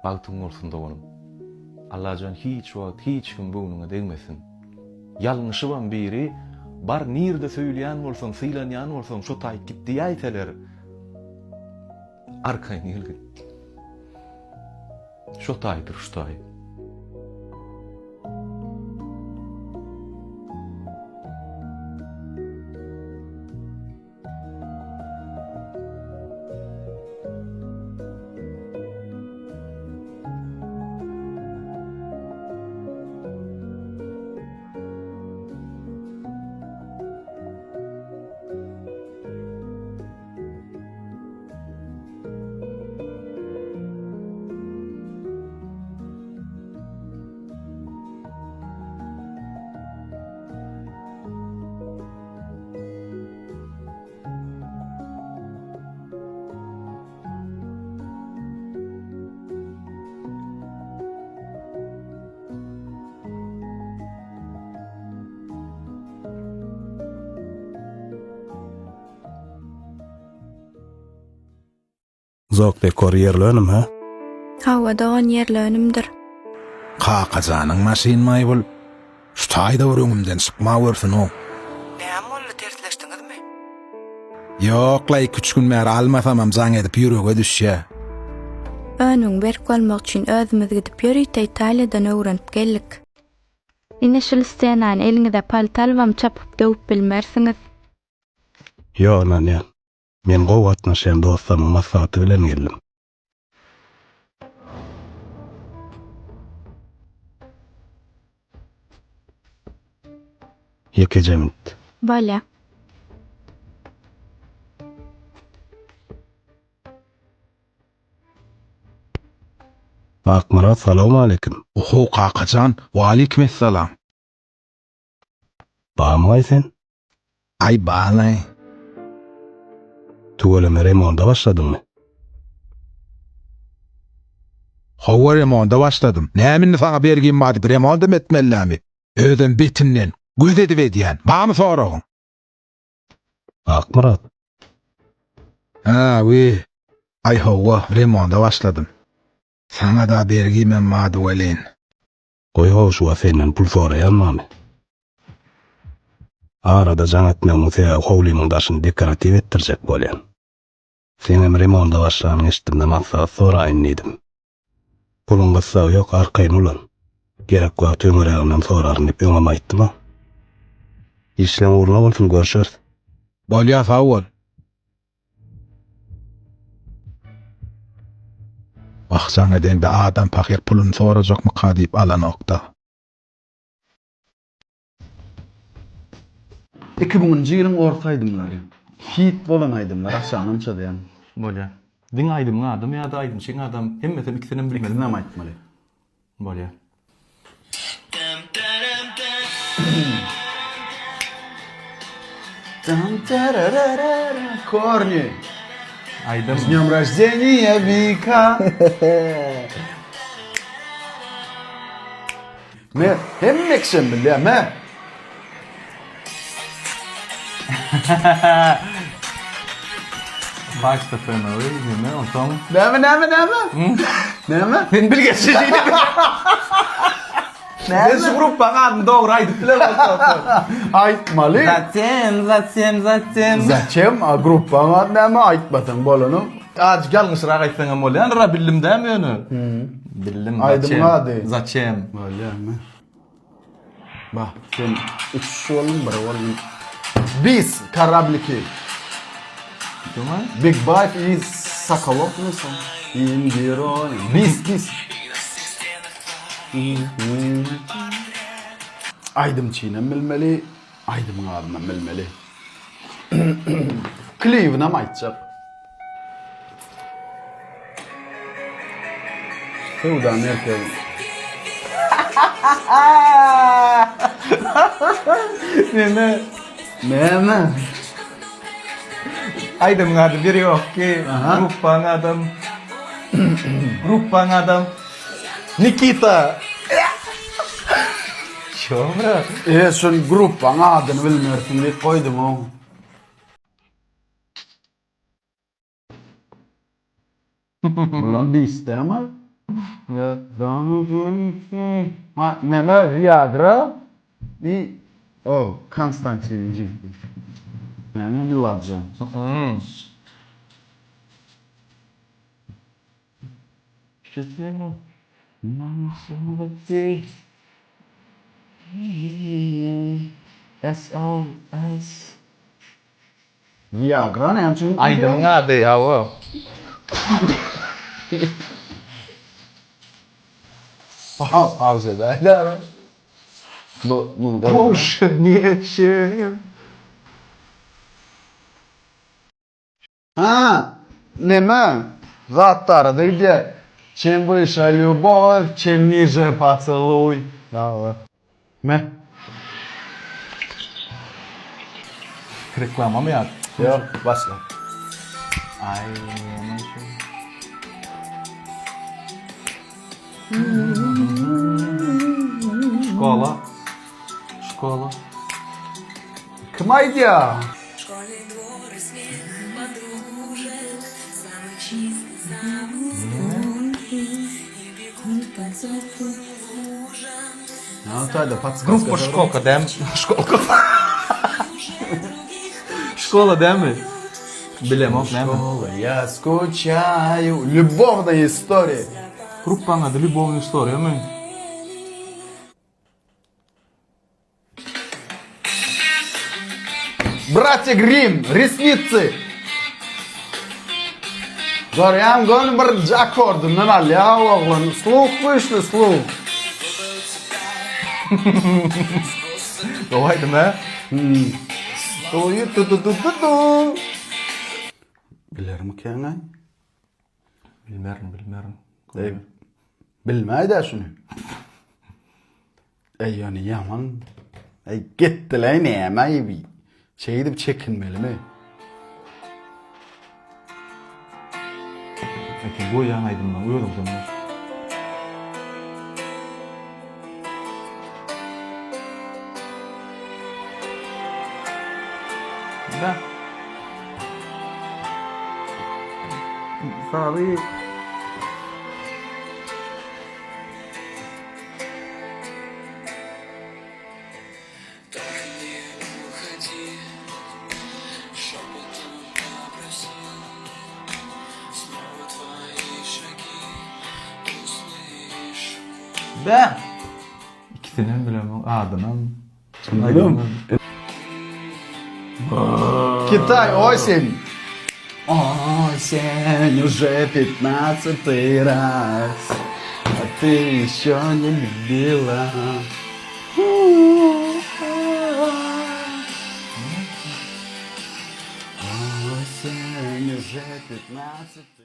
Bagtyň bolsun doganym. Allajan hiç wagt hiç kim göwnüňe degmesin. Ýalňyşybam biri bar nirde söýülýän bolsaň sylanýan bolsaň şo taýyk git diýäýseler arkaýyn gelgin. Şo taýdyr şu taý. Zok dekor ýerli önüm hä? Hawa dogan ýerli önümdir. Kakajanyň maşynmaý bul. Şu taýda bir öňümden çykmawörsün-ow. Näme boldy tersleşdiňizmi? Ýok-la iküç gün bäri almasamam jaň edip ýürege düşýä. Önümiň berk bolmagy üçin özümiz gidip ýörite Italiýadan öwrenip geldik. Ine şul stenany eliňize palta alybam çapyp döwüp bilmersiňiz. Ýok ynanýan. Men gowy gatnaşýan dostlarymyň maslahaty bilen geldim. Ýekeje minut. Bolýa. Akmyrat salowmaleýkim. Ohow kakajan, waleýkimessalam. Bamyňaý sen? Aý balaý. Tüweleme remonda başladyňmy? Hawa remonda başladym. Näme indi saňa bergim bar diýip remondam etmelidämi? Özem betinden göz edip edýän. Barmy soragyň? Akmyrat. Hä, wi. Aý hawa, remonda başladym. Saňa-da bergimem bardy welin. Goý howşuwa senden pul soraýan barmy? Arada jaň etmegimiň sebäbi howlymyň daşyny dekoratiw etdirjek bolýan. Seňem remonda başlanyňy eşitdimde maslahat soraýyn diýdim. Puluň gyssagy ýok arkaýyn ulan. Gerek wagty öňüräginden soraryn diýip öňem aýtdym-a. Işleň ugruna bolsun görşeris. Bolýa sag bol. Wah jaň edeňde adam pahyr puluny sorajakmyka diýip alanokda. Iki müňünji ýylyň ors aýdymlary. Hit bolan aýdymlar aşagynam çyzýan. Bolýa. Diňe aýdymyň adymy ýa-da aýdymçyň adam hemmesem ikisinem bilmeli. Ikisinem aýtmaly. Bolýa. Korni. Aýdym. S dnем рождения, Вика. Me, hemme kişem bilýär, me. Başda Family, neme, onsoň. Näme, näme, näme? Näme? Sen bil geçdi şeýle. Näme? Sen şu gruppaň adyny dogry aýdyp bilemok. Aýtmaly. Zaçem, zaçem, zaçem. Zaçem, a gruppaň ady näme aýtmasaň bolany. Azjyk ýalňyşrak aýtsaň hem bolýar. Ra bildim dämi ýöne? Bildim. Aýdymyň ady. Zaçem. Bolýarmy? Bah, sen üç bolduň, bir bolduň. Bis, korabliki. Kim? Big Bite i Sokolov mi son? Indiro. Bis, bis. Aýdymçynam bilmeli, aýdymyň adynam bilmeli. Klibinam aýtjak. Söwda merkezi. Neme? Näme? Aýdymyň ady bir ýok ki. Gruppaň adam. Gruppaň adam. Nikita. Şo brat. E, şol gruppaň adyny bilmersiň diýip goýdum-ow. Bulam bis dämi? Neme Viagra i o Konstantin jigdi. Näme Miladze. SOS. Viagra näme üçin? Aýdymyň ady, hawa. Pauza edäýdä. Bu muny Ha, neme? Zatlara gidýär. Çem wyşa lýubow, çem niže poseluý. Hawa. Me. Reklamamy ýa? Ýok, başla. Aý, näme şu? Şkola. Şkola. Kim aýdýar? Gruppa şkolka dämi? Şkolka. Şkola dämi? Bilemok näme. Şkola, я скучаю. Любовная история. Gruppaň ady Любовная история my? Bratýa Grimm, Resnitsy. Görýän göni birinji akkordyndan alýar oglan. Sluh güýçli sluh. Gowy aýdym hä? Tu tu tu tu tu tu. Bilermikäň-aý? Bilmerin, bilmerin. Eý, bilmäý-dä şuny. Eý, ýöne ýaman. Eý, gitdiläý näme-aý bi? Şeýdip çekinmelimi? Eke goýýaň aýdymlaň özüňden boş. Da. Sazy Be! Ikisinem bilemok, adynam. Китай, осень. Осень, уже пятнадцатый раз, а ты еще не любила. Осень, уже пятнадцатый.